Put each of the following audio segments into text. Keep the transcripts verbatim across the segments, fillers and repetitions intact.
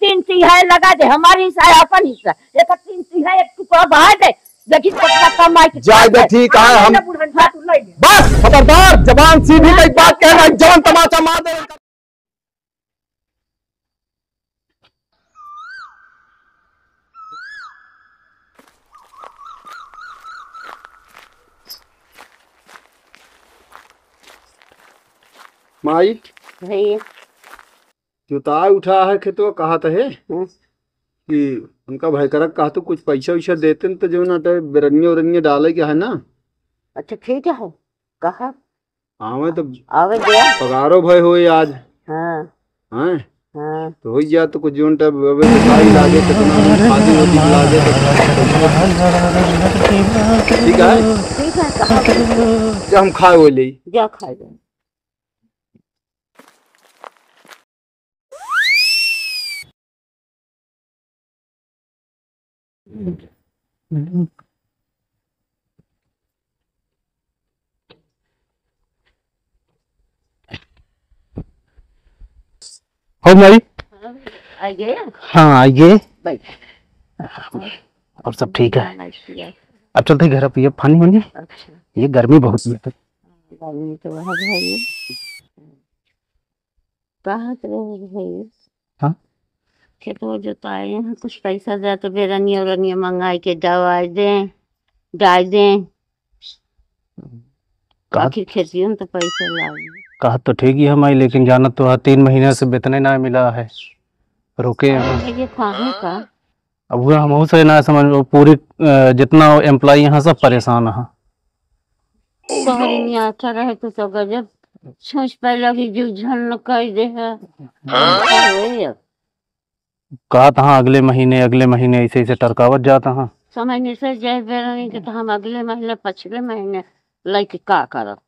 तीन तिहाई लगा दे, हमार हिस्सा है, अपन हिस्सा। एक तीन तिहाई एक टुकड़ा बढ़ा दे, लेकिन कितना कमाई के जाए दे, ठीक है, हम ना बुढ़न हाँ। तू ले ले। बस, खबरदार, जबान सीधी कई बात कहना, जवान तमाचा मार दे। माई, भैया। जोताई उठा है खेतवा, कहा त है हम्म। कि उनका भाई करक कहा तो कुछ पैसा वैसा देते न तो जो ना तो बेरनिया उरनिया डाले के है ना। अच्छा ठीक है, कहा आवे तो आवे दे। पगारो भय होए आज। हाँ। हैं? हाँ। तो होई जा तो कुछ जोन टाइप अबे तो काई लागे, कितना दिन खादी होती लागे तो ठीक है? ठीक है, कहा जा हम खाए वो ले। जा खाए जा। हो माई? हाँ, आइए। हाँ, आइए। बैठ। और सब ठीक है? हाँ, ठीक है। अब चलते हैं घर, अब ये पानी वानी। अच्छा। ये गर्मी बहुत है। गर्मी तो है भाई। कहाँ से रहे भाई? हाँ? खेतवा जोताए हैं, कुछ पैसा दे तो बेरनिया उरनिया मंगाई के दवाई दे, डाल दे। कहा आखिर खेतियों में तो पैसा लागे। कहा तो ठीक ही हम आई, लेकिन जानत तो है, तीन महीना से वेतने ना मिला है, रुके हैं। अरे, ये काहे का? अब वह हमहू से ना समझ, वो पूरी, अ, जितना एम्प्लॉई यहाँ सब परेशान है। शहर में अच्छा रहे तो, तो गजब सोच पे लगी, जो झन न कर दे है। हाँ? कहा तहाँ अगले महीने, अगले महीने ऐसे, ऐसे टरकावत जाता हाँ। समझ नहीं से जय बेरनी के तो हम अगले महीने, पछले महीने लइके का करब?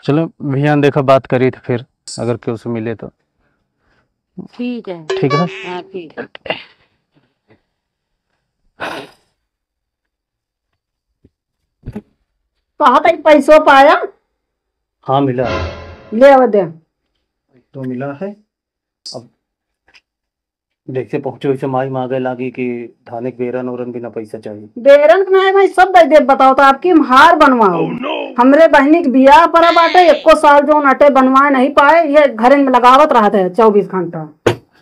चलो भैया, देखा बात करी तो फिर अगर केहू से मिले तो। ठीक है। ठीक है। हाँ, ठीक है। कहा था पैसो पाया? हाँ, मिला। ले आवा दे। तो मिला है। अब जैसे पहुँचे वैसे माई मांगे लागी कि धाने के बेरन ओरन बिना पैसा चाहिए। बेरन के नहीं भाई, सब दे दे। बताओ तो आपकी हम हार बनवाओ। Oh, no! हमरे बहनी के बियाह पर बाटे, एको साल जो अटे बनवाए नहीं पाए, ये घरे में लगावत रहत है चउबीस घंटा।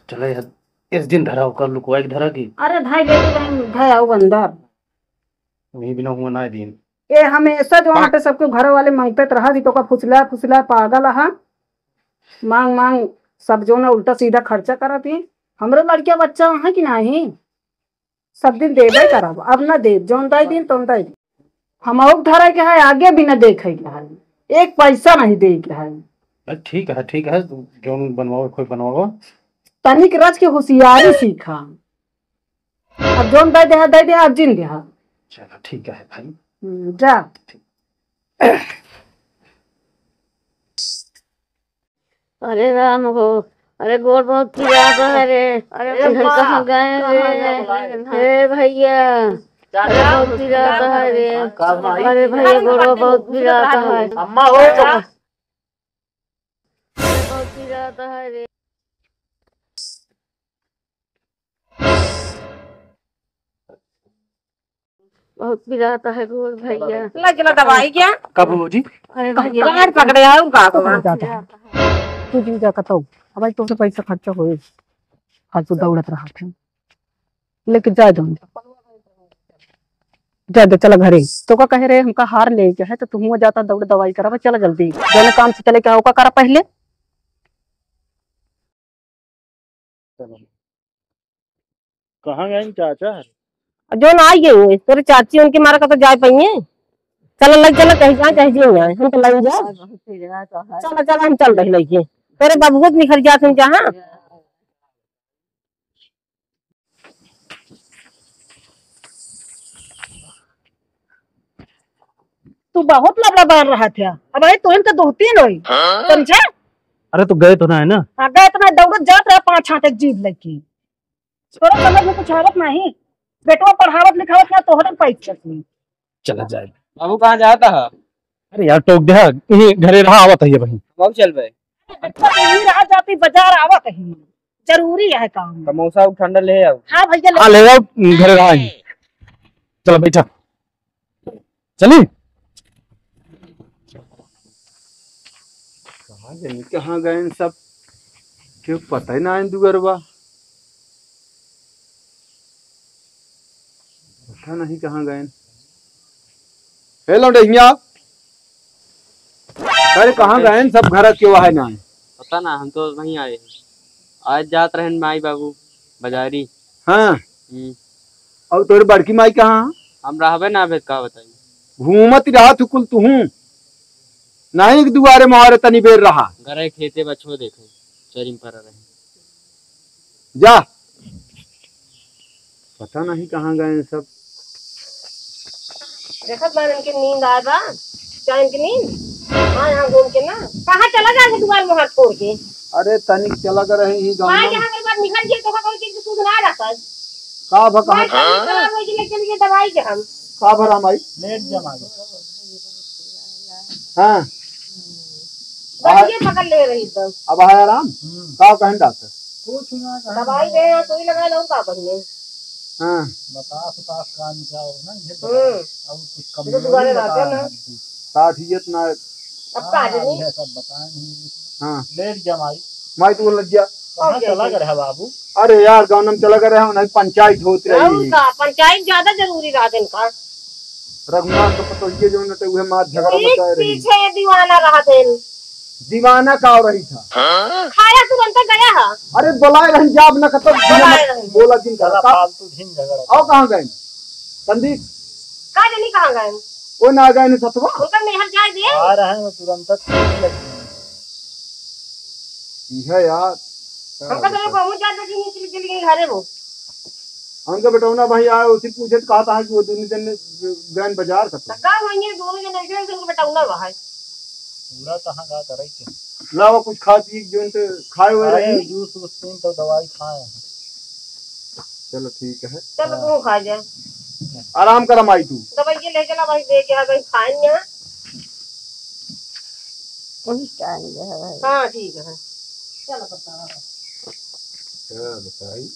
चले यार, इस दिन धरा होकर लुकवाई के धरा की। अरे भाई, बेटी बहन घरे आओ अंदर। वहीं बिना हुआ ना दिन। ए हमेशा जो आटे सबके घर वाले मांगते रहा जी, तो का फुसला फुसला पागल हा। मांग मांग सब जो ना उल्टा सीधा खर्चा करत ही। हमरो लड़किया बच्चा है कि नहीं, सब दिन देबे करब, अब ना देब, जौन दाई दिन तौन दाई दिन। हम और धरे के है, आगे भी ना देखे के है, एक पैसा नहीं दे के है। अरे ठीक है, ठीक है, जौन बनवाओ कोई बनवाओ। तनिक रच के होशियारी सीखा। अब जौन दे दे, दे दे, अब जिन दे। चलो, ठीक है भाई। हम्म, जा। अरे राम हो, अरे गोड़ बहुत पिरात है रे। अरे ए तुहन माँ, कहाँ गए कहाँ रे? गए भाई? हे भैया, अरे बहुत पिरात है रे। अरे भैया, गोड़वा बहुत पिरात है। अम्मा हो। अरे बहुत पिरात है रे। बहुत पिरात है गोड़ भैया। लग गया दवाई क्या? कब हो जी? अरे भैया। कहाँ पकड़े आऊँ का? कहाँ जाता है? तू जिन जा कतौ। अब भाई तोसे पैसा खर्चा होए। फालतू दौड़त रहा था। लेकिन जाए दो। जाए दो, चला घरे। तो का कहे रहे, हमका हार ले के है, तो तू हुआ जाता दौड़ दवाई करावा, चला जल्दी। जौने काम से चले के आओ, का करा पहले? कहाँ गए चाचा? जो ना आई गए, तोरे चाची उनके मारा का तो जाए पाइए। चला लग चला, कहीं जाए, कहीं जिन जाए, हम तो लग जाए। चला चला, हम चल रहे लइके। तोरे बाबुओ तो निखर जात हम जहाँ। तू बहुत लबड़ा बार रहा था। अब आई तोहन के दोहती नहीं। हाँ? समझा? अरे तो गए तो ना है ना? हाँ, गए तो ना, दौड़त जात रहा पाँच हाथ एक जीभ लेके। तोरा समझ में कुछ आवत नहीं। बेटवा पढ़ावत लिखावत ना तोहरे पैसा नहीं। चला जाए। बाबू कहाँ जाता है? अरे यार टोक दे, यही घरे रहा आवत है ये बहिन। बाबू चल बे। अच्छा, तो यही रहा जाती बाजार आवत है। जरूरी है काम। तो मौसा उ ठंडा ले आओ। हाँ भैया, ले हाँ, ले आओ, घर रहा है। चलो बैठा। चली। कहाँ जानी, कहाँ गए सब? क्यों पता ही ना है दुअरवा। पता नहीं कहाँ गए। हे लौंडे, हियाँ आओ। अरे, कहाँ गए सब? घर के वहाँ ना है। पता ना, हम तो वहीं आए हैं। आज जात रहन माई बाबू बाजारी। हाँ। हम्म। और तोर बड़की माई कहाँ है? हम रहबे ना भेद, का बताई। घूमत रहत हु कुल तुहूँ। नहीं कि दुआरे मुहारे तनी बेर रहा। घरे खेते बछो देखे, चरिम पर रहे। जा। पता नहीं कहाँ गए सब। देखत बान इनके नींद आए बा, क्या इनके नींद? हाँ, यहाँ घूम के ना, कहाँ चला जाए दुआर मुहार छोड़ के? अरे तनिक चला कर रहे ही गाँव हाँ, में। यहाँ के बाद निकल गए तो कोई चीज सुध ना रहता। का भा कहाँ? मार खाली खराब हो गई, चल गए दवाई के हम। का भा राम आई? लेट जमा गए। हाँ। बस आ- ये पकड़ ले रही तो। अब आया राम? हम्म। का कहन डॉक्टर? कुछ ना कहन दवाई दे, सुई लगा लो, का कहिए? हाँ। बतास उतास का निकला हो ना, ये तो हम्म। अब कुछ ये तो कमजोरी दुबारा बता रहते हैं ना। हड्डी। साठ ही इतना। अब का हाँ, जनी? ये सब बताए नहीं। हाँ। लेट गया माई। माई तू लग गया। कहाँ और चला जैसे? गया है बाबू? अरे यार, गाँव में चला गया है, नहीं पंचायत होत रही। और का, पंचायत ज्यादा जरूरी रहा दिन का। रघुनाथ का पतोहिए जो नटे उहे मार झगड़ा पीठ मचाए रही। पीछे दीवाना रहा दिन। दीवाना का हो रही था? खाया तुरंत गया है। अरे बोलाए रहन जाब ना कतब बोलाए रहन। बोला दिन का चला का? फालतू झिन झगड़ा। और कहाँ गए? संदीप। का जनी कहाँ गए? वो ना गए ने सतवा? उनका मेहर जाए दे। आ रहे हैं तुरंत। यह यार। हमका तो पहुँच जाता कि नहीं चली गई घरे वो। हमका बेटौना भाई आए, उसी पूछे तो कहता है कि वो दोनों दिन गए बाजार का तो। तो का हुआ ये दोनों जने के उनको बेटौना हुआ है। पूरा कहाँ का करे के? लावा कुछ खा पी जो इनसे खाए हुए अरे रहे। जूस वूस पीन तो दवाई खाए हैं। चलो ठीक है। चलो तू खा जा। आराम कर माई तू। दवाई ये ले चला भाई, दे गया भाई खाए नहीं। वही टाइम जो है भाई। हाँ ठीक है। चलो बताओ। क्या बताई?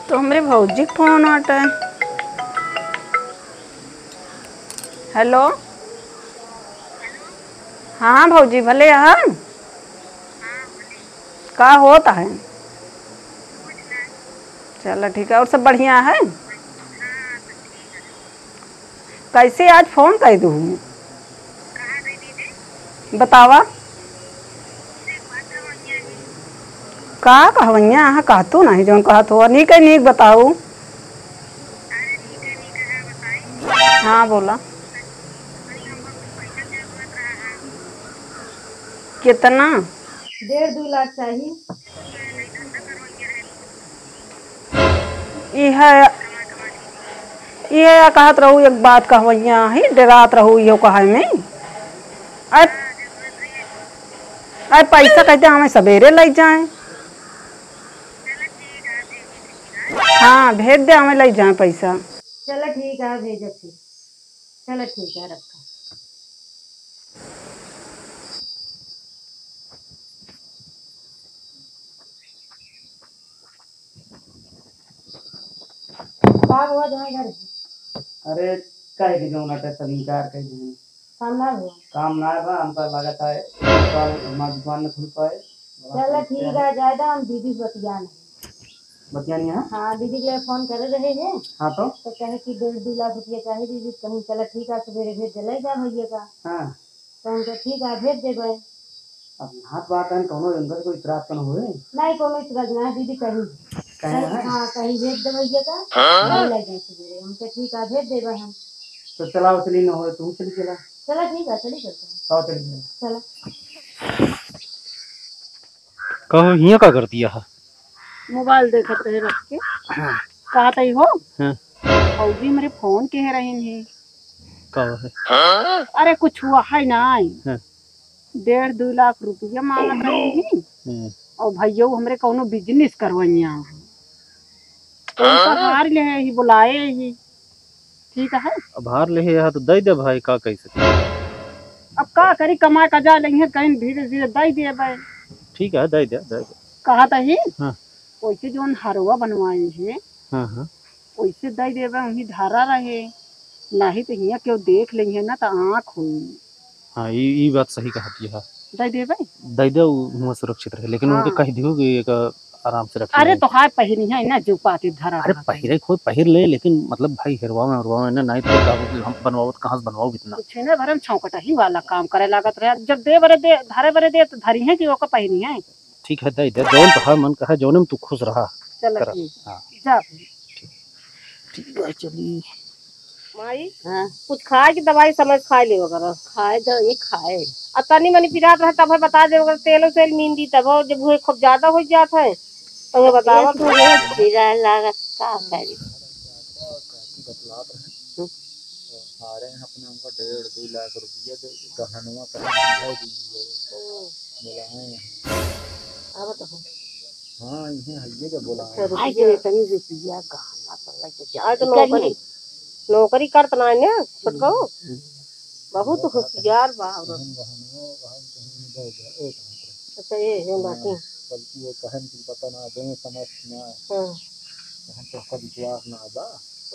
तो हमरे भौजी के फोन आटे। हेलो, हाँ भौजी, भले हन? का होत है? चला ठीक है, और सब बढ़िया है? कैसे आज फोन कर दू? बतावा। का कहवैया अहाँ कहतू नहीं, जौन कहत हो, नीक है, नीक बताऊ। हाँ, बोला। कितना? डेढ़ दू लाख चाहिए। इहे, इहे कहत रहू, एक बात कहवैया ही, डेरात रहू, इहो कहे में। अरे, अरे, पैसा कहते हमें सवेरे लइ जाए। हाँ, भेज दे, हमें लइ जाए पैसा। चलो ठीक है, भेजत ही। चलो ठीक है, रखा। का हुआ जहाँ घर? अरे, कहे के जौन अटे सब इनकार कर दिए। काम ना हुआ? काम ना बा, हमका लागत है, कल हमार दुकान न खुल पाए। चलो ठीक है, जाए दो, हम दीदी से बतिया नहीं। बतिया नहीं है? हाँ, दीदी के लिए फोन करे रहे हैं। हाँ तो? तो कहे कि डेढ़ दू लाख रुपया चाहे दीदी, कहीं चलो ठीक है, सवेरे भेज दे, ले जा भैया का। हाँ। तो हम कहे, "ठीक है, भेज देबे।" अब हाथ बात है, कौनो इनकर कोई इतराज तो न होए? नहीं, कौनो इतराज ना है, दीदी कही। कहे नहीं, है? हाँ, कही भेज देबे ये का, हाँ? ले जाए सवेरे। हम कहे, "ठीक है, भेज देबे हम।" तो चलाओ, चली न होए, तू चली चला। चला, ठीक है, चली चलते हैं। आओ, चली चला। चला। कहो, हियाँ का कर दिया है? मोबाइल देखत रहे रख के। हाँ। कहत ही हो? हाँ। भौजी हमरे फोन किहे रहिन ही। का है? अरे कुछ हुआ है ना। हाँ। डेढ़ दो लाख रुपया मांगत रहिन ही। हाँ। और भैया हमरे कौनो बिजनेस करवइया है। तो उनका हार ले ही, बुलाए ही। ठीक है। अब हार ले ही, हाँ, तो दे दे भाई, का कह सके। अब का करी, कमा कजा लेंगे, कहीं धीरे धीरे दे देबे। ठीक है, दे दे, दे दे। कहत ही, हाँ। वैसे जोन हरवा बनवाए हैं, हाँ, हाँ। वैसे दे देबे, वहीं धरा रहे, नहीं तो हियाँ केहू देख लेंगे ना तो आँख होई। हाँ, ई, ई बात सही कहत ही है। दे देबे? दे दे, उ हुआँ सुरक्षित रहे, लेकिन हाँ। उनके कह दियो कि एक आराम से रख अरे ले। तो हाय पहिरी है ना, जो पाती धरा अरे रहा है। पहिरे खोई पहिर ले, लेकिन मतलब भाई हेरवा में, हेरवा में ना, नहीं तो का हम बनवावत, कहाँ से बनवाओ इतना? कुछ ना भरम छौकटही वाला काम करे लागत रहे। जब दे बरे दे, धरे बरे दे, तो धरी है कि ओका पहिरी है। ठीक है, दे दे, जौन तोहार मन कहे, जौन में तू खुश रहा। चल करा। ठीक। हाँ। जा। ठीक है, चली। माई, हाँ। कुछ खाए की दवाई समय से खाए लेवा करो। खाए दो, ये खाए। आ तनी मनी पिरात रहे तब है बता दे, अगर तेल उसेल नींदी तब हो, जब हुए खूब ज्यादा हो जात है, तो हमें बतावा। एक मिनट पिराए लागत, का करी? बतलात रहे। हम्म। तो आ रहे हैं अपने उनका डेढ़ दो लाख रुपया दे, गहनवा पहन के दे दीजिए। हम्म। बोला, हाँ, यहाँ। आवा तो हो। हाँ, इन्हें हइये के बोला अच्छा, है। रुपया। आई के इतनी रुपया गहना तो लग गया। आज तो इतनी। नौकरी, नौकरी करत ना है ना, छोटकऊ? हम्म। बहुत होशियार बा औरत। हम गहनवा, गहन कहीं नहीं दे दे, एक मिनट। अच्छा, ये है हाँ, बाकी। बल्कि वो कहन की पता ना, दे समझ ना। हाँ। हम तो उसका विश्वास ना बा।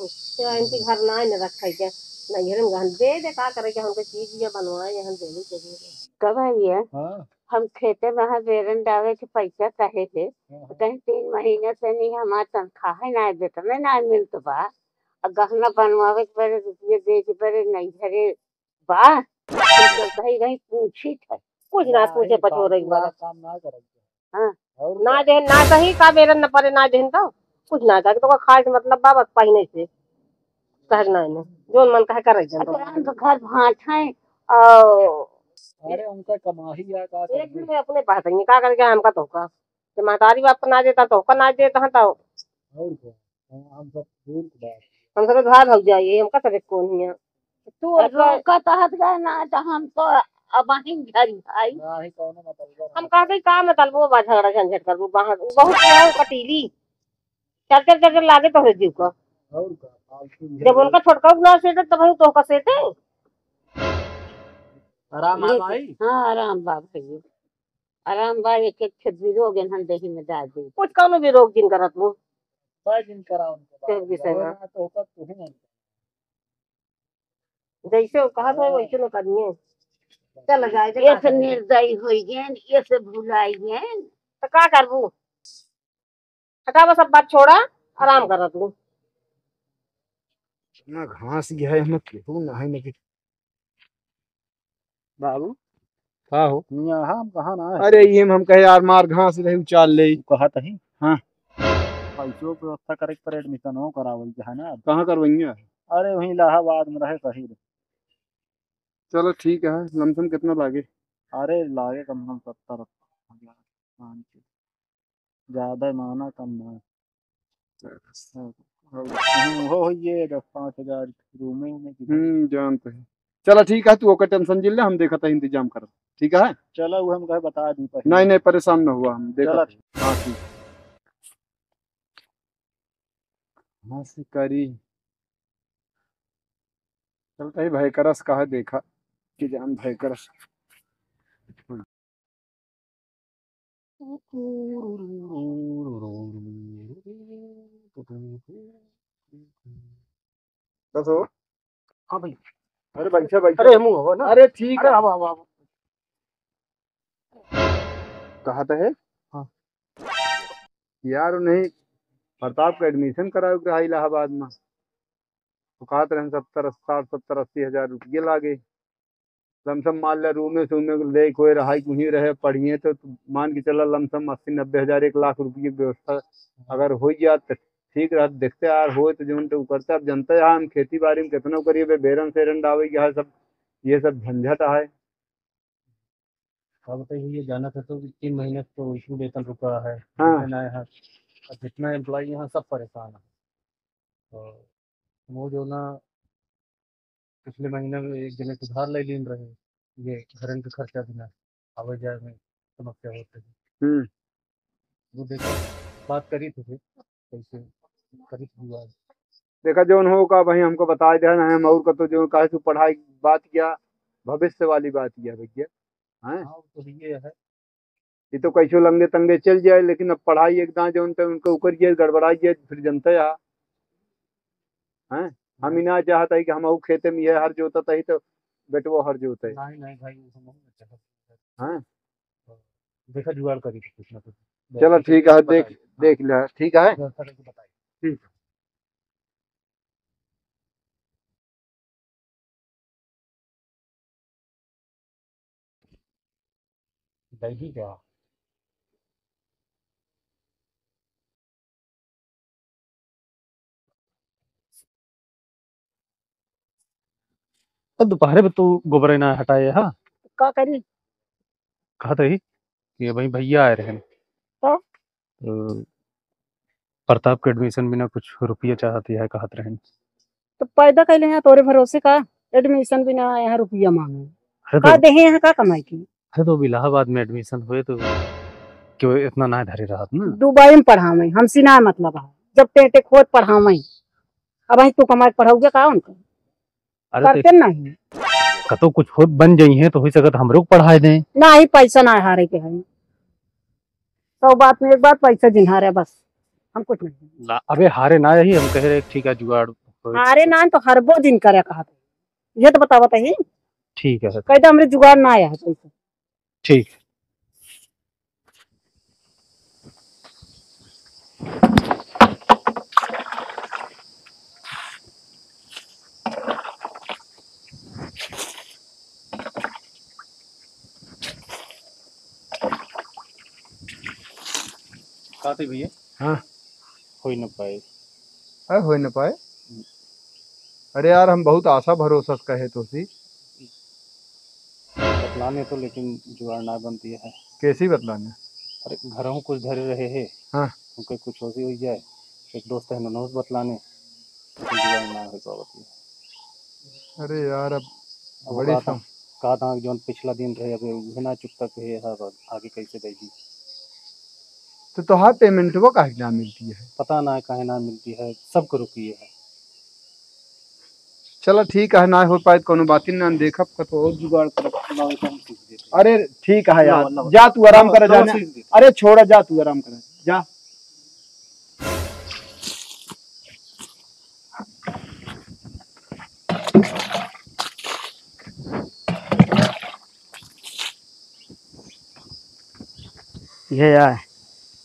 अच्छा, इनके घर ना है ना रखा है क्या? नहीं, घर में गहन दे दे, का करे, कि हमको चीज ये बनवाए, यहाँ देनी चाहिए। कब है ये? हाँ। हम खेते में है, बेरन डावे के पैसा कहे थे, हाँ, हाँ। कहीं तीन महीना से नहीं, हमार तनख्वाह है ना, वेतन ना मिलत बा, और गहना बनवावे के बरे, रुपये दे के बरे, नहीं घरे बा, हम तो कहीं, कहीं पूछी थे। कुछ ना पूछे, अरे, पचोरई फालतू वाला वाला। काम ना करब। हाँ। और ना का? देहन, ना सही का बेरन न परे, ना देहन तो कुछ ना जाके तो खाए से मतलब बा, बस पहिने से। कहे ना, ना। जोन मन कहे करे जन तो। अच्छा, हम तो घर भांट हैं, और अरे, उनका कमाही है, का एक करबे? दिन में अपने बात है, का करके हमका तो का? जे महतारी बाप का ना देता, तो का ना देता, हाँ, तो। और का? हम सब दूर के बात। हम सब भाई भौजाई है, हमका सब कौन हिया। तू और रोका तहत गए ना, तो हम तो अब वहीं झरी भाई। नाही, कौनो मतलब हम ना। कहा कि का मतलब वो बा झगड़ा झंझट करबू, बाहर उ बहुत है, उ कटीली। चल, चल, चल, चल, लागे तोहरे जीव का। और का, फालतू जब उनका छोटका ना सेटे, तब हम तोहका सेटे। आराम आ ये भाई? हाँ, आराम बा भाई। आराम बा, एक एक ठे बिरोग एनहन देही में डाल दी। कुछ कौनो बिरोग जिन करत वो। भाई जिन करा उनके फिर बात। भी सही ना। ना तो होता तू ही नहीं। जैसे वो कहत है, हाँ। वैसे न करिए। चल जाए, ये से निर्दयी होई गए, ये से भुलाई गए। तो का करबू? हटा, बस अब बात छोड़ा, आराम कर तू। इतना घास गया है, हमें केहू ना है, लेकिन बाबू। का हो? यहाँ हम कहाँ ना है? अरे, ये हम कहे यार, मार घास रहे, उचाल ले। तू कहा तही? हाँ। पैसों की व्यवस्था करे के पर एडमिशन हो करावल चाहे ना। कहाँ करवाइए? अरे, वहीं इलाहाबाद में रहे सही रहे। चलो, ठीक है। लमसम कितना लागे? अरे, लागे कम से कम सत्तर हजार, पाँच सौ। ज्यादा माना कम ना। अच्छा। हाँ, हो, हो, ये दस पाँच हजार रूमे में की। हम्म, जानते हैं। चला, ठीक है, तू ओकर टेंशन जिन ले, हम देखत है इंतजाम करत। ठीक है? चला, वो हम कहे बता दी पहले। नहीं, नहीं, परेशान ना हुआ, हम देखत चला। है। हाँ, ठीक। हाँ, शिकारी। चल, तही भयकरस कहा देखा कि जान भयकरस। बस हो। हाँ भाई। अरे, बैठा, बैठा। अरे, हमू हो ना। अरे, ठीक अरे, है। आवा, आवा, आवा। कहा तो है? हाँ। यार, उन्हें प्रताप का एडमिशन करावे के रहा इलाहाबाद में। तो कहत रहन सत्तर, साठ, सत्तर, अस्सी हजार रुपये लागे। लमसम मान ले, रूमे सूमे ले कोई रहाई, कुहीं रहे, पढ़िए तो, तो मान के चला, लमसम अस्सी, नब्बे हजार, एक लाख रुपये की व्यवस्था अगर हो जात तो ठीक रहत। देखते यार, होए तो जौन तो करते। अब जनते यार, हम खेती बाड़ी में कितना करिए, बे-, बेरन सेरन डावे के है सब, ये सब झंझट है। अब तो ये जानत है तो कि तीन महीने से तो issue वेतन रुका है, हाँ। वेतन आया है। अब जितना employee यहाँ सब परेशान है। तो वो जो ना, पिछले महीना में एक जने से उधार ले लीन रहे, ये घरन के खर्चा बिना आवे जाए में समस्या होत रही। हम्म। वो देखा, बात करी थे फिर, कैसे करी थे बात। देखा, जौन हो का वही हमको बताए दे ना, हम और का तो जो काहे तू पढ़ाई बात किया, भविष्य वाली बात किया भैया, हैं? हाँ, वो तो ये है। ये तो कैसो लंगे तंगे चल जाए, लेकिन अब पढ़ाई एक दांय जौन ते उनके ऊपर ये गड़बड़ाई जाए, फिर जनते आ, हैं? हम ही ना चाहत है कि हम खेते में ये हर जोतत ही तो बेटवो हर जोते। नहीं, नहीं भाई, वो हम नहीं चाहत। हैं? देखा, जुगाड़ करी थी कुछ ना कुछ। चलो, ठीक है, देख, बताइए। देख ले, ठीक है। व्यवस्था करके बताइए। ठीक। बैठी क्या? अब दोपहरे में तू गोबरे ना हटाए, हाँ? का करी? कहत रही कि अबहीं भैया आए रहन। तो? तो प्रताप के admission बिना कुछ रुपया चाहत है, कहत रहन। तो पैदा कैले हैं तोरे भरोसे का? Admission बिना यहाँ रुपया मांगे। अरे का तो देहे यहाँ का कमाई की? अरे तो अब इलाहाबाद में admission हुए तो क्यों इतना ना धरे रहत ना? दुबई में पढ़ावे, हमसे ना मतलब है। जब टेटे खोद पढ़ावे, अब वहीं तू कमाई के पढ़ाओगे का उनको? अरे तो करते नहीं। कतो कुछ हो बन जाई है तो हो सकत हमरो को पढ़ाए दें। नहीं, पैसा ना हारे के है। सौ बात में एक बात, पैसा जिन हारे बस, हम कुछ नहीं। ला, अबे हारे ना यही हम कह रहे, ठीक है, जुगाड़ हो। हारे ना तो हरबो दिन करे कहत है। ये तो बतावत है। ठीक है सर। कह दे हमरे जुगाड़ ना आया है पैसा। ठीक। काते भैया? हाँ। होई न पाए। अरे होई न पाए? अरे यार, हम बहुत आशा भरोसा से कहे तो सी। बतलाने तो, लेकिन जुगाड़ ना बनती है। कैसी बतलाने? अरे, घरहूँ कुछ धरे रहे है। हाँ। उनके कुछ होसी हो जाए। एक दोस्त है, ननौस बतलाने, लेकिन जुगाड़ ना हो पावत है। अरे यार, अब अब बड़ी कहा था, सम- कहा था कि जौन पिछला दिन रहे, अब उहे ना चुकता के है, अब आगे कैसे देगी? तो तोहार payment वो काहे ना मिलती है? पता ना काहे ना मिलती है, सबको रुकी है। चला ठीक है, ना हो पाए तो कोनो बात ही ना, देखब कतो और जुगाड़ करब। लाओ, तो हम सीख देते हैं। अरे ठीक है यार, लाओ, लाओ। जा तू आराम लाओ, कर, लाओ, जाने। सीख देते हैं। अरे छोड़ा, जा तू आराम कर, जा। ये यार,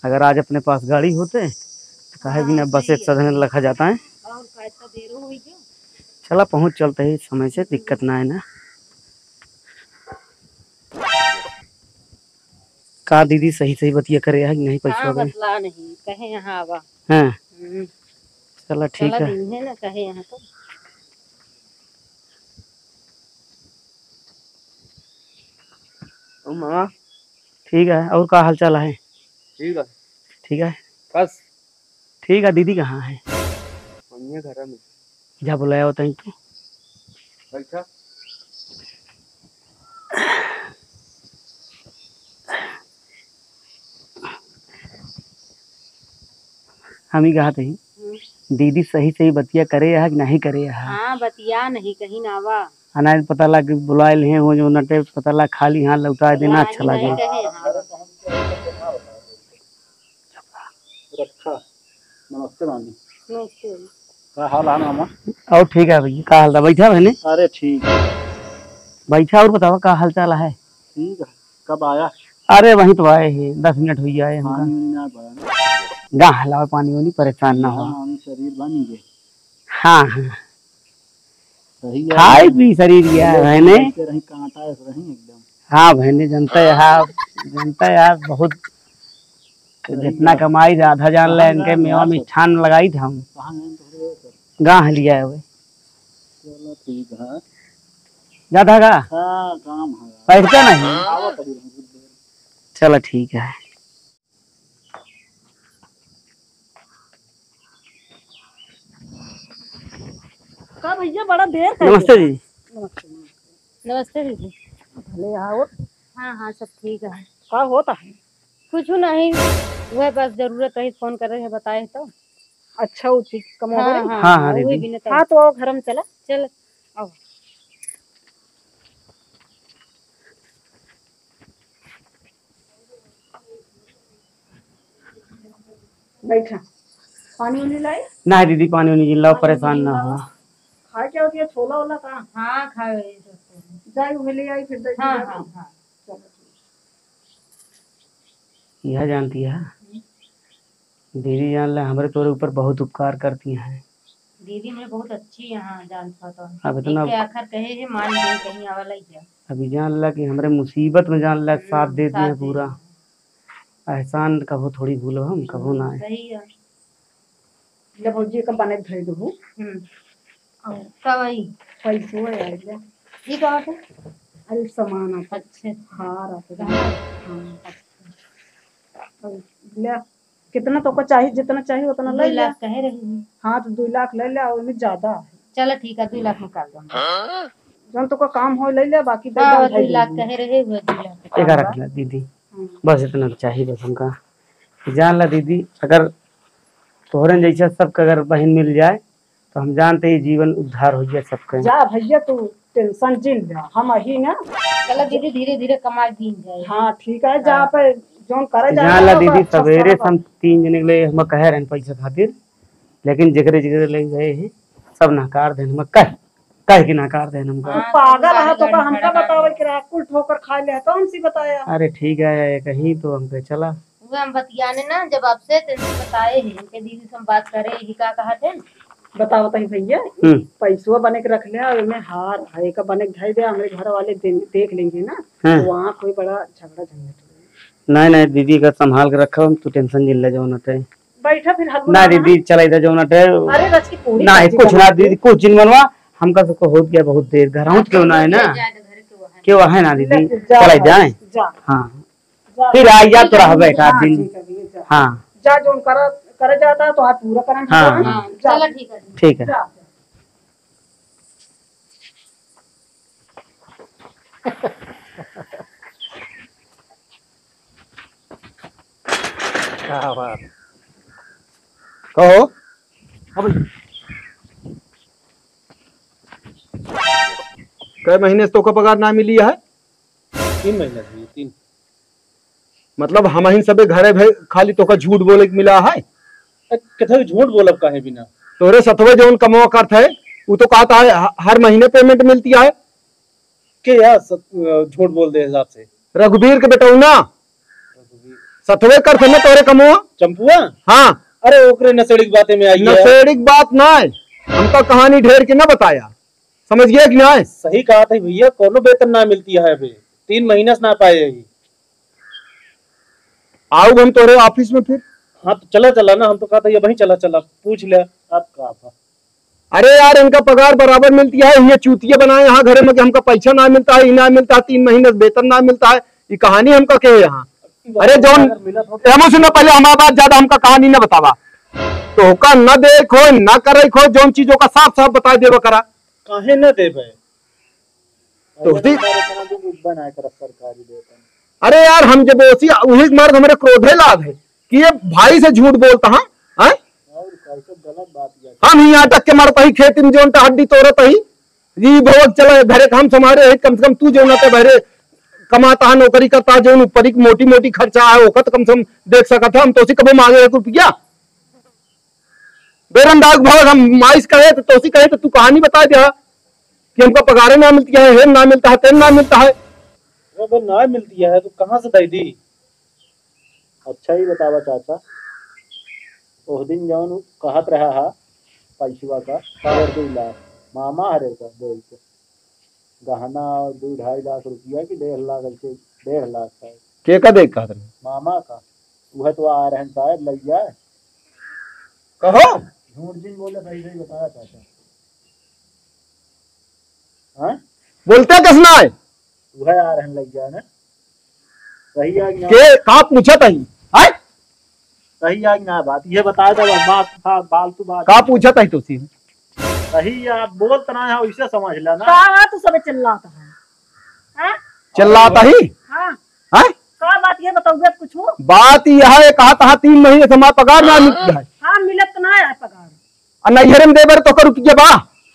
अगर आज अपने पास गाड़ी होते तो काहे बिना बस एक साधन रखा जाता है। और का इतना देर हो गई जो? चला पहुँच चलते ही समय से, दिक्कत ना है ना। का दीदी सही सही बतिया करे है कि नहीं पैसा हाँ, बतला नहीं, कहे यहाँ आवा। हाँ। हम्म। चला ठीक चला है। दी है ना, कहे यहाँ तो। ओ मामा। ठीक है, और का हाल चाल है? ठीक है। ठीक है। बस। ठीक है, दीदी कहाँ है? वहीं है घर में। जा बुलाया होता है तू। अच्छा। हम ही कहा थे, हम्म। दीदी सही सही बतिया करे है कि नहीं करे है? हाँ, बतिया नहीं कहीं ना आवा। अनाज पता ला कि बुलाए ले हो जो नटे पता ला खाली हाथ लौटा देना अच्छा लागे। रक्षा। नमस्ते मामी। नमस्ते। का हाल है मामा? और ठीक है भैया, का हाल था? बैठा बहने। अरे ठीक है। बैठा और बतावा का हाल चाल है? ठीक है। कब आया? अरे वहीं तो आए हैं, दस मिनट हुई आए हमका। पानी उनी ना पड़ा ना? गा हलावे पानी उनी, परेशान ना हो। मामी शरीर बन गए। हाँ, हाँ। सही है। खाए पी शरीर गया है बहने। ऐसे रही, कांटा ऐसे रही एकदम। हाँ बहने, जनता है, हाँ, जनता है, बहुत सही जितना है। कमाई आधा जान ले, कहाँ इनके गए मेवा यार? मिष्ठान लगाई था हम। कहाँ गए तो रे सर? गाँह लिया है वो। चलो ठीक है। जाता है का? हाँ, काम है। बैठते नहीं? आवा कभी हम कुछ देर। चलो ठीक है। का भैया, बड़ा देर कर नमस्ते दिया। जी। नमस्ते, नमस्ते। नमस्ते दीदी। भले आओ। हाँ, हाँ, सब ठीक है। का होता है? कुछ नहीं, वह बस जरूरत रही, फोन कर रहे हैं, बताए तो। अच्छा, वो चीज कम हो हाँ, गई? हाँ, हाँ, हाँ, वही दीदी। बिना हाँ, तो आओ, घर में चला। चल। आओ। बैठा। पानी उनी लाई? ना दीदी, पानी उनी जिन लाओ, पानी परेशान उनी ना लाओ। हो। खाए क्या होती है, छोला वोला का? हाँ, खाए वही सब। जाए, उहे ले आई, फिर दे हाँ, दीजिए। हाँ, हाँ। चलो, ठीक। यह जानती है, हम्म। दीदी जान ले, हमरे तोरे ऊपर बहुत उपकार करती हैं। दीदी मेरे बहुत अच्छी यहाँ जान पाता। अब इतना देख के आखिर कहे है, मान गई कहीं आवा लग गया। अभी जान ला कि हमरे मुसीबत में जान ला हम्म, साथ देती साथ हैं पूरा। देती हैं। एहसान कबो थोड़ी भूलो हम, कबो हम्म, ना है। सही है। ले भौजी, एक बने धर दो। हम्म। और का भाई? पैसो है, ले। ये कहाँ से? अरे, सामान आता। अच्छा, अच्छा। हार आता। हाँ। हाँ, अच्छा। और ले, कितना तोका चाही, जितना चाही उतना ले ले। दो लाख कहे रही है। हाँ, तो दो लाख ले ले, और में ज्यादा है। चलो ठीक है, दो लाख निकाल दो। जौन तोका काम हो ले ले, बाकी दे हाँ, दे, दो लाख दे। कहे रहे हुए, दो लाख एक रख ले दीदी, हम्म। बस इतना तो चाही बस हमका। जान ला दीदी, अगर तोहरन जैसा सबके अगर बहिन मिल जाए, तो हम जानते ही जीवन उद्धार हो जाए सबके। जा भैया, तू tension जिन जा, हम अही ना। चला दीदी, धीरे धीरे कमाई दीन जाए। हाँ, ठीक है, जा हाँ। पे जौन करे जाए जान ला ना, दीदी, बस सवेरे से हम तीन जने के लिए हम कहे रहन पैसा खातिर, लेकिन जेकरे जेकरे ले गए हैं, सब नकार देन हम कह, कह के नकार देन हमका। हाँ, पागल है, तो का हमका बतावे के रहा, कुल ठोकर खा ले, तो हमसे बताया। अरे ठीक है, ये कहीं तो हमके चला। उहे हम बतियाने ना, जब आपसे तेनसे बताए ही, इनके दीदी से हम बात करे ही, का कहा थे? बताओ तही भैया, हम्म। पैसवा बने के रख ले, और में हार है, एका बने के धई दे, हमरे घर वाले दे-, देख लेंगे ना, हम्म। तो वहाँ कोई बड़ा झगड़ा झंझट हो। नहीं, नहीं दीदी, एका संभाल के रखब हम, तू tension जिन ले जौन हटे। बैठा फिर हगू ना ना दीदी, चला इधर जौन हटे। अरे रच की पूरी नहीं, सब्जी कुछ बना ना दे। दीदी, कुछ जिन बनवा, हमका सबको हो गया बहुत देर, घर आउत क्यों ना है ना? जाए तो घर के वो है। क्यों है ना दीदी? ले, जा चला भाई, जाए। जा। हाँ। जा। फिर आ जा तो रहबे एक आध हाँ, दिन। ठीक है भैया, जा। हाँ। जा, जो करे, करे जाता है तो आज पूरा करन हाँ, है। हाँ। जा। चलो, ठीक है। ठीक है। जा। क्या बात। कहो। हाँ भाई। कै महीने से तोका पगार ना मिली है? तीन महीना से, तीन। मतलब हमहिन सबे घरे भे खाली तोका झूठ बोले के मिला है? ए, कितना झूठ बोलब काहे बिना? तोरे सथवे जौन कमवा करत है, उ तो कहत है ह-, हर महीने payment मिलती है। के यार सत-, अ, झूठ बोल दे हिसाब से? रघुवीर के बेटौना। रघुवीर। सथवे करत है ना तोरे कमवा? चंपुआ? हाँ। अरे ओकरे नशेड़ी की बातें में आई है। नशेड़ी की बात ना है, हमका कहानी ढेर के ना बताया। समझ गया कि ना? सही कहा था भैया, कोनो वेतन ना मिलती है अभी, तीन महीना से ना पाए है। आउब हम तोरे office में फिर। हाँ, तो चला, चला ना, हम तो कहा था ये वहीं चला, चला, पूछ ले, आप कहा था। अरे यार, इनका पगार बराबर मिलती है, ये चूतिया बनाए यहाँ घरे में कि हमका पैसा ना मिलता है, ये ना मिलता है, तीन महीने से वेतन ना मिलता है, ये कहानी हमका कहे यहाँ। अरे जौन, अगर मिलत हो तो एमओ सुन, पहले हमारा बात ज्यादा हमका कहानी ना बतावा, तोहका ना देख हो, ना करे हो, जौन चीज ओका साफ साफ बता देवा करा। काहे ना देबे? तो अरे उसी हमारे कहाँ भी बना है तरफ सरकारी वेतन। अरे यार, हम जब ओसी, वही मर्द हमरे क्रोधे लाग है कि ये भाई से झूठ बोलता, हाँ? हैं? और का, ई सब गलत बात है। हम ही यहाँ तक के मरता ही खेत में जौन टा हड्डी तोड़त ही, ई भवक चला घरे काम संभारे है, कम से कम तू जौन आते बहरे कमाता है, नौकरी करता है, जौन ऊपरी मोटी मोटी खर्चा है, ओका तो कम से कम देख सकत है। हम तो उसी कबो मांगे है रुपया? बेरन डाक भाग हम माइस कहे तो तोसी कहे तो तू कहानी बता दे कि हमका पगारे ना मिलती है, हेन ना मिलता है, तेन ना मिलता है। अरे बे, ना मिलती है तो कहाँ से दे दी? अच्छा ही बतावा चाचा, ओह दिन जौन उ कहत रहा हा पैसवा का, साढ़े दो लाख, मामा हरे का बोल के। गहना और दो ढाई लाख रुपया की डेढ़ लाख, ऐसे डेढ़ लाख का। के का देख कहत रहे? मामा का। वह तो आ रहे हैं शायद, लइया। कहो। झूठ जिन बोले, सही सही बताया चाचा। हाँ? बोलते कस ना है? वह आ रहे हैं लइया ना। सही आ गया। के का पूछत ही? हैं? सही आ गया बात। ये बताया था, बात था, फालतू बात। का पूछत ही तो सी? सही है, आप बोलत ना है, वैसे समझ लेना। का तू सबे चिल्लात है? हाँ? चिल्लात ही? हाँ। हाँ? का बात ये बताओगे कुछ? बात यह है, कहा तहा तीन महीने से हमार पगार ना मिलत है। हाँ, मिलत ना है पगार। आ नैहरे में देबर तो का रुपया बा?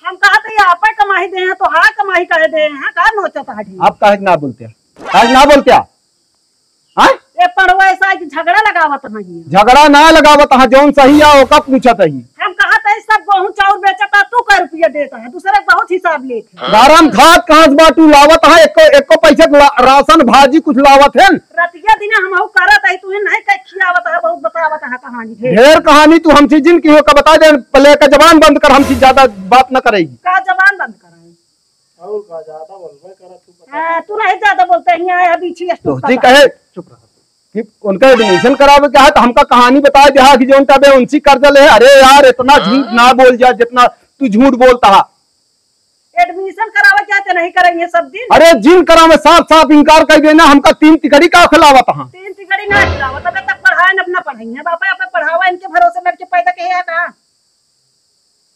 हम कहा तो ये आपे कमाई दे हैं, तो हाँ कमाई कहे दे हैं, का नोचत है ढेर? आप काहे के ना बोलते हैं? काहे के ना बोलते हैं? हाँ? ए पड़वा ऐसा है कि झगड़ा लगावत नहीं है। झगड़ा ना लगावत, हाँ, जौन सही है, ओका पूछत ही। हम कहा तो सब गेहूं चाउर बेचत है, तू का रुपया देत है, दूसरे के बहुत हिसाब लेत है। गरम खात कहाँ से बाटू लावत है, एको, एको पैसे के ला-, राशन भाजी कुछ लावत है? रतिया दिन हम हऊ करत है, तू नहीं कह खियावत है, बहुत बतावत है कहानी ढेर। ढेर कहानी तू हमसे जिन की हो का बता दे, पहले का जबान बंद कर, हमसे ज्यादा बात न करेगी। का जबान बंद कराई? और का ज्यादा बोलबे करत तू, पता हाँ, तू नहीं ज्यादा बोलते, यहाँ अभी छी तो स्टूप जी का। कहे चुप रहा। कि उनका admission करावे के है, तो हमका कहानी बताए दे, हाँ, कि जौन तबे उनसे कर्जा ले है। अरे यार, इतना झूठ हाँ। ना बोल जा, जितना तू झूठ बोलता है। Admission करावे क्या ते नहीं करेंगे सब दिन? अरे, जिन करावे, साफ साफ इनकार कर देना, हमका तीन तिकड़ी का खिलावत है। तीन तिकड़ी ना खिलावत, तबे तक पढ़ाए न अपना पढ़ाई है, बापा, आप पढ़ावा, इनके भरोसे लड़के पैदा किए है का?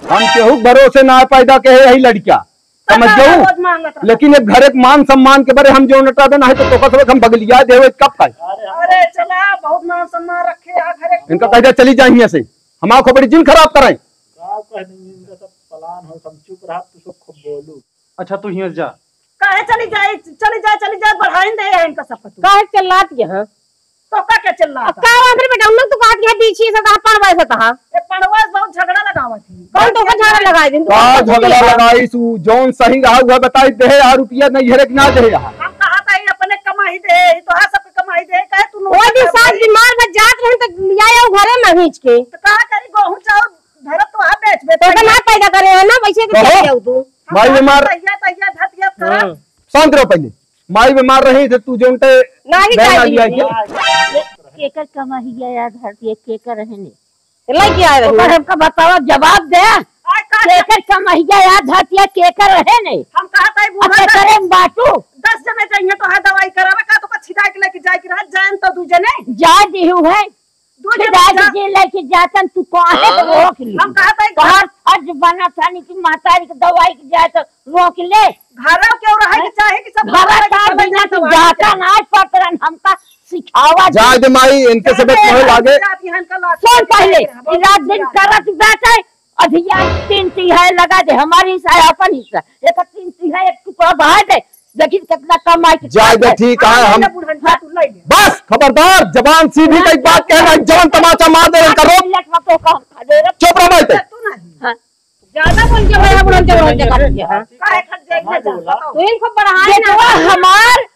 हम केहू के भरोसे ना पैदा के है यही लड़किया, समझ गऊ? लेकिन एक घर एक मान सम्मान के बरे हम जो नटा देना है तो तोका सब हम बगलिया देवे कब का? अरे चला, बहुत मान सम्मान रखे है घर एक। इनका कह दे चली जाए हियां से, हमार खोपड़ी जिन खराब कराए। का कह देंगे, इनका सब plan हो, हम चुप रहा, तू सब खूब बोलू। अच्छा तू हियां से जा। काहे चली जाए, चली जाए, चली जाए, बढ़ाइन दे है इनका सब कुछ। काहे चिल्लात यहाँ? तो का क्या चिल्लात अब है? का बात रे बेटा, उन लोग तो कहत है बीच ही से तहा पड़वा से तहा। ये पड़वा से बहुत झगड़ा लगावत है। कौन तो का झगड़ा लगाई दिन? का झगड़ा लगाई सु, जौन सही रहा हुआ बताई दे, यार रुपया नहीं है कि ना दे यार। हम कहा था ये अपने कमाई दे, ये तो है सबके कमाई दे, काहे तू वो नौकर दिन कर साथ भाई? बीमार में जात रहे तो लिया आओ घरे में खींच के। तो कहा करी गेहूं चाउर धरत तो है बेच बेच तो के। ना पैदा करे है ना, वैसे तो कहो। चल जाऊ तू। हम माई कहा बीमार। तैया, तैया, धतिया करत। हाँ। शांत रहो पहले। माई बीमार रही थे, तू जो उनके नहीं बहन जाएगी। आई है। के-, केकर कमाई है यार, धरती है, केकर रहे ने? लेके आए रही। ओकर हमका बतावा, जवाब दे। आय का केकर कमाई है यार, धरती है, केकर रहे ने? हम कहा था, अब बूढ़ा केकर दस, में बाटू? दस जने चाहिए तो है दवाई करावे का, तो का छिदा के लेके जाए के रहा, जान तो दू जने। जा दिहू है। दू जने छिदा के जा- जे लेके जातन, तू काहे हाँ? रोक ली? हम कहा था, तोहार फर्ज बना था नहीं कि महतारी के दवाई के जाए तो रोक ले। घरवा के और रहे के चाहे कि सब घरवा दवाई का के बिना तू दवाई जाता के। ना पटरन हमका सिखावा जाए दे। दे माई, इनके से जाए दे, कहे लागे। जाति हन का लात सुन पहले, जाए, ई रात दिन जाए। करत बैठे, अधिया तीन तिहाई लगा दे, हमारी हिस्सा है, अपन हिस्सा। एक तीन तिहाई एक टुकड़ा बहा दे, देखी कितना कम आई के जाए दे, खाए। ठीक है, हाँ, हम ले बुढ़न, जा तू ले ले। बस, खबरदार, जबान सीधी हाँ, कई बात कहना, जवन तमाचा मार दे, इनका रोक। मिनट में तो कम खा दे रे। चुप रह भाई, तू नहीं। हाँ। ज्यादा बोल के बड़ा बुढ़न के बोल के काट दिया, हाँ। काहे खट जाई ना जा, बताओ। तू इनको बढ़ाए ना। बेटवा हमार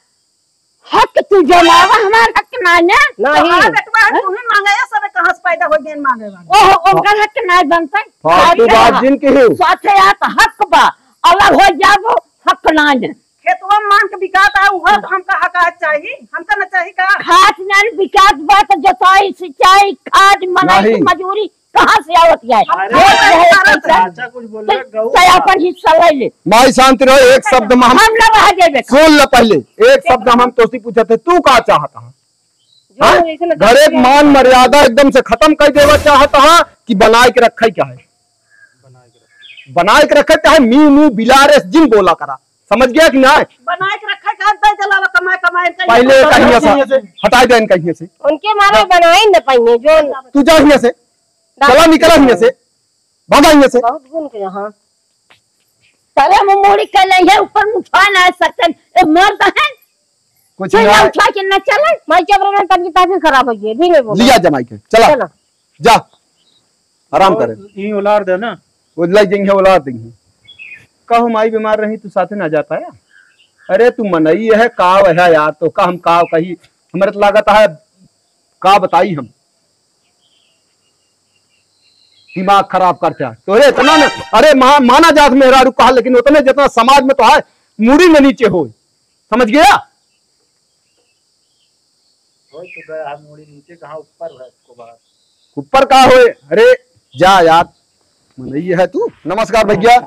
हक तू जमावा, हमार हक ना ना। नहीं। हाँ, बेटवा, हाँ? तू ही मांगे, ये सब कहाँ से पैदा हो गए मांगे वाले? ओह, ओकर हक ना बनता। फालतू बात जिन की। साथे आप हक बा, अलग हो जाबो, हक ना ना। खेतवा मान के बिकात है, उहो तो हमका हक आज चाही, हमका ना चाही का? खाद ना बिकात बा, तो जोताई, सिंचाई, खाद, मनई की नहीं। मजूरी, कहाँ से आवत जाए? अरे, रोज रहे पैसा। चाचा कुछ बोल रहे, गऊ तो का? अपन हिस्सा ले ले। माई शांति रहो, एक शब्द में हम हम ना रह जाबे। सुन ले पहले, एक शब्द में हम तोसी पूछत है, तू का चाहत है? जो हाँ? जैसे ना घर एक मान मर्यादा एकदम से खत्म कर देवा चाहत है कि बनाए के रखे क्या है? बनाए के रखे। बनाए के रखे चाहे मी मू बिलारे जिन बोला करा, समझ गया कि ना? बनाए के रखे का दे चला कमाए कमाए का पहले ये कहिए से, हटाए दे इनका हियां से। उनके मारे बनाए न पाइए जो तू जा हियां से। चला, निकला हियां से, भागा हियां से। बहुत गुण के यहाँ। सारे हम मुड़ी के नहीं है, ऊपर उठा ना सकते। ए, मर्द है। कुछ फिर ना ना है। उठा के ना चले। माई के अपना तनकी तासीर खराब हो गई, धीरे बोलो। लिया जमाई के, चला। चलो। जा। आराम और करे। ई उलार दे ना। वो लग जाएंगे, उलार देंगे। कहो माई बीमार रही, तू साथे ना जा पाया? अरे, तू मनई है, का वह यार, तो का हम का कही? हमारे तो लागत है, का बताई हम? दिमाग खराब करते हैं। तोरे इतना न, अरे, मा-, माना जात मेहरारू कहा, लेकिन उतने जितना समाज में तो है, मुड़ी में नीचे होए। समझ गया? होए तो गया है, मुड़ी नीचे कहाँ, ऊपर है इसको बात। ऊपर का होए? अरे, जा यार, मनई है तू। नमस्कार भैया,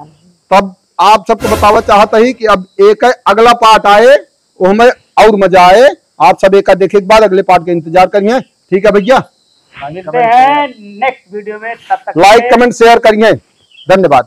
तब आप सबको बतावा चाहत ही कि अब एक अगला part आए, वो हमें और मजा आए। आप सब एक देखे के बाद अगले part के इंतजार करिए, ठीक है भैया? मिलते हैं next video में, तब तक like, के comment, share करिए, धन्यवाद।